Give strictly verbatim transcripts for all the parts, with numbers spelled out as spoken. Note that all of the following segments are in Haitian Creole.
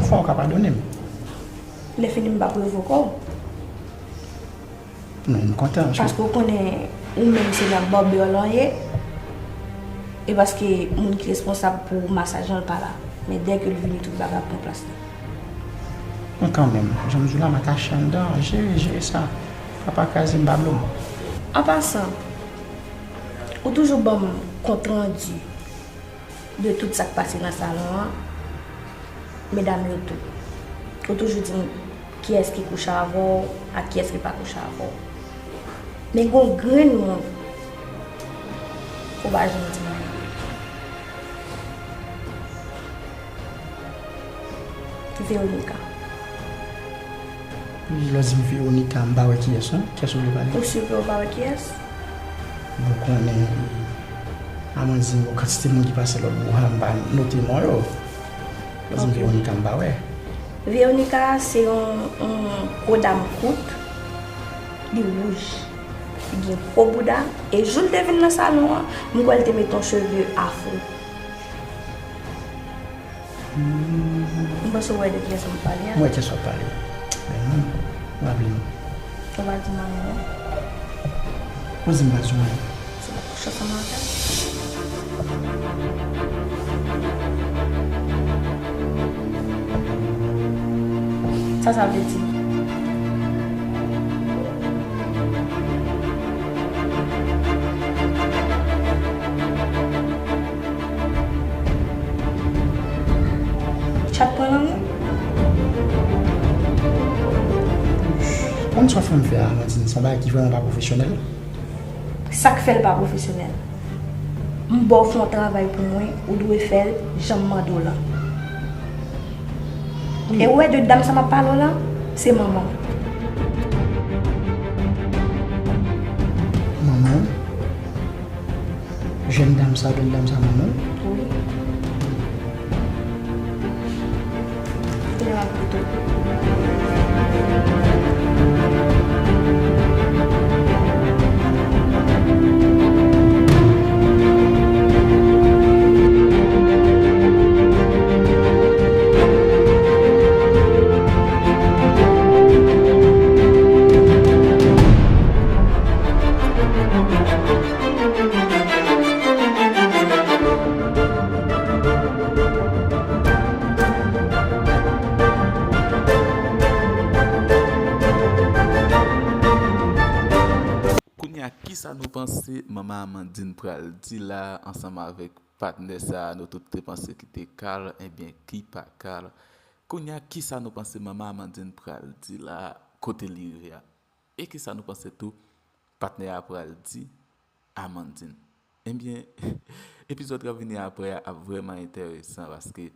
Fò w ka padone m. Lè fini m p ap revoke w. Non, m kontan. Paske w konnen ou menm se nan bòbè w lan ye. E paske moun ki responsab pou masaj lan l pa la. Men dèke l vini tout bagay ap pran plas li. Men kanmenm, jan m di w la, m atache anndan, jere, jere sa. Papa kraze m, pa blo m. An pasan, ou toujou ban m kont randi de tout sa k pase nan salon an, medam yo tou. Ou toujou di m kiyès ki kouche avè w ak kiyès ki pa kouche avè w. Men gon grenn moun ou pa janm di m anyen. Veronica. Lè w di m Veronica, m pa wè kiyès, non? Kiyès ou vle pale? Ou si ke w pa wè kiyès? Bon, konnen Amandine, yon kantite moun ki pase lòt bò a, m pa note non yo. Lè w di m Veronica, m pa wè. Veronica se yon, yon gwo dam kout, li wouj, li gen gwo bouda, e jou l te vin nan salon an, m kwè l te mete yon cheve afro. M panse w wè de kiyès m ap pale a. M wè kiyès w ap pale. Men non, m raple m. Ou pa di m anyen, non? Ou di m pa di w anyen. Se pa kouche ansanm avè m. Sa sa vle di? Chat pran lanmou. Konn sa w fè m fè a, Amandine, se yon bagay ki vrèman pa pwofesyonèl. Sa k fè l pa pwofesyonèl? M ba w fè yon travay pou mwen, ou dwe fè l jan m mande w lan. E ou wè de dam sa m ap pale w lan, se manman w. Manman w? Jèn dam sa, bèl dam sa, manman w? Wi. Kounye a m ap koute w. Kounye a, kisa nou panse manman Amandine pral di la ansanm avèk patnè sa a nou tout te panse ki te kal, ebyen ki pa kal? Kounye a, kisa nou panse manman Amandine pral di la kote li rive a? E kisa nou panse tou patnè a pral di Amandine? Ebyen, epizòd k ap vini apre a ap vrèman enteresan paske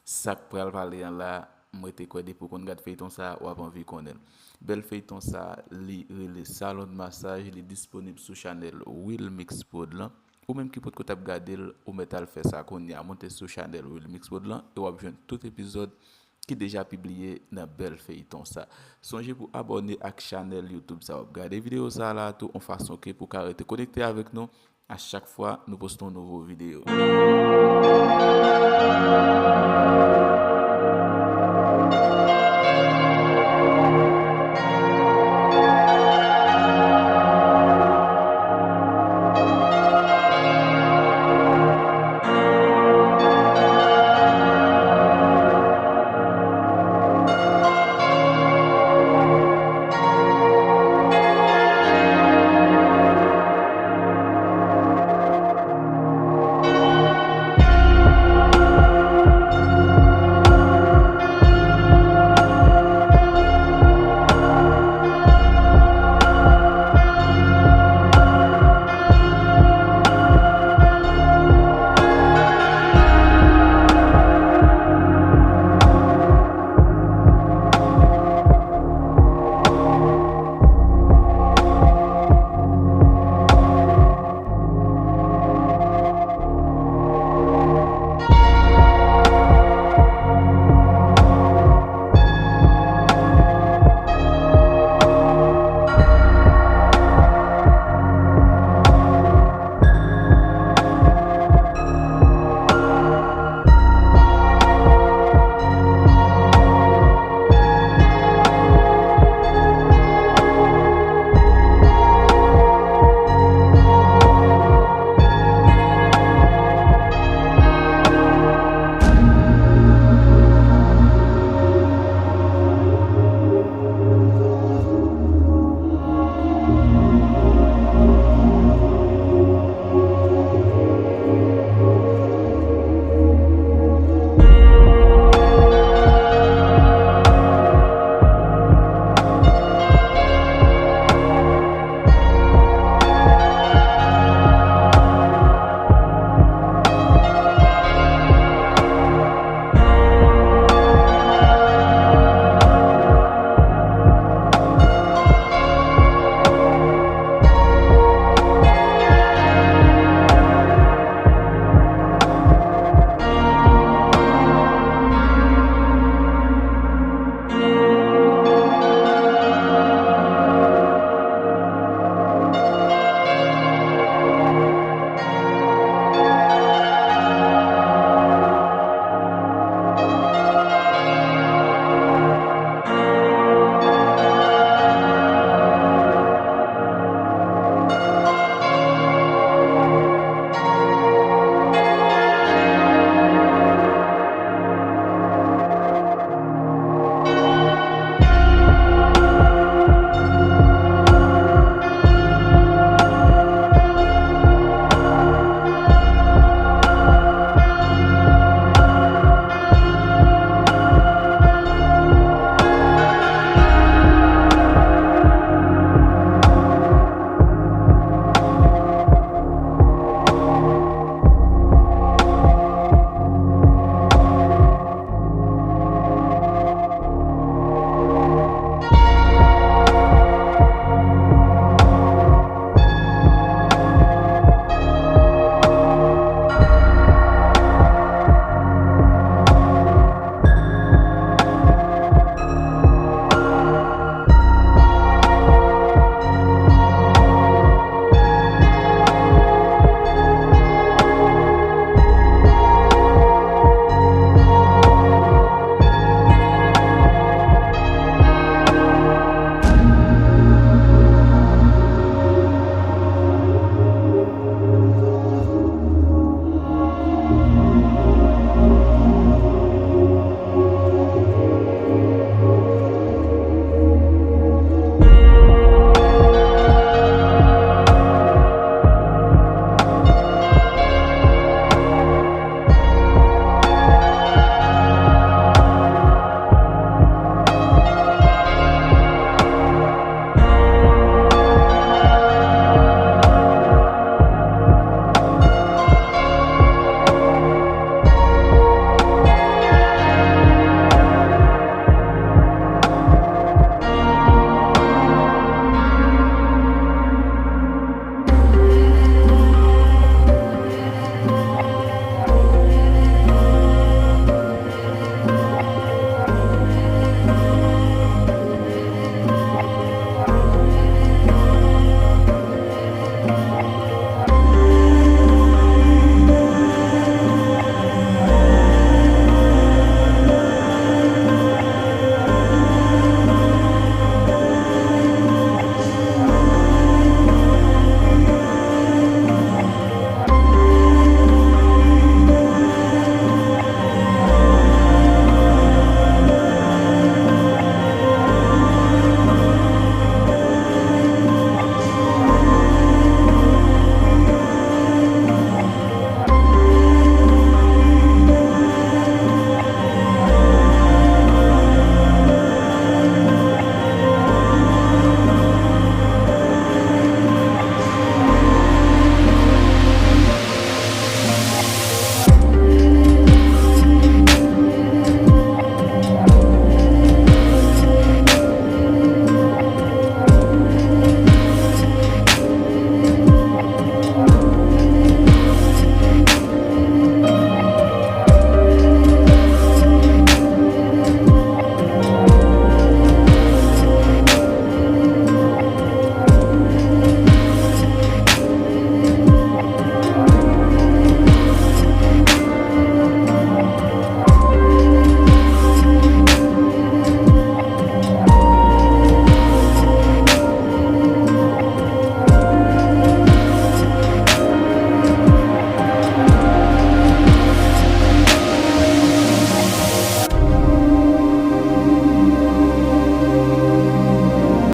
sa k pral pale an la, mwen te kwè depi w konn gad feyton sa, w ap anvi konnen l. Bèl feyton sa, li rele Salon de Massage, li disponib sou chanèl Wilmix Prod lan. Ou menm ki potko t ap gade l, ou mèt al fè sa kounye a. Monte sou chanèl Wilmix Prod lan e w ap jwenn tout epizòd ki deja pibliye nan bèl feyton sa. Sonje pou abòne ak chanèl YouTube sa w ap gade videyo sa a la tou, yon fason ke pou ka rete konekte avèk nou a chak fwa nou poste yon nouvo videyo.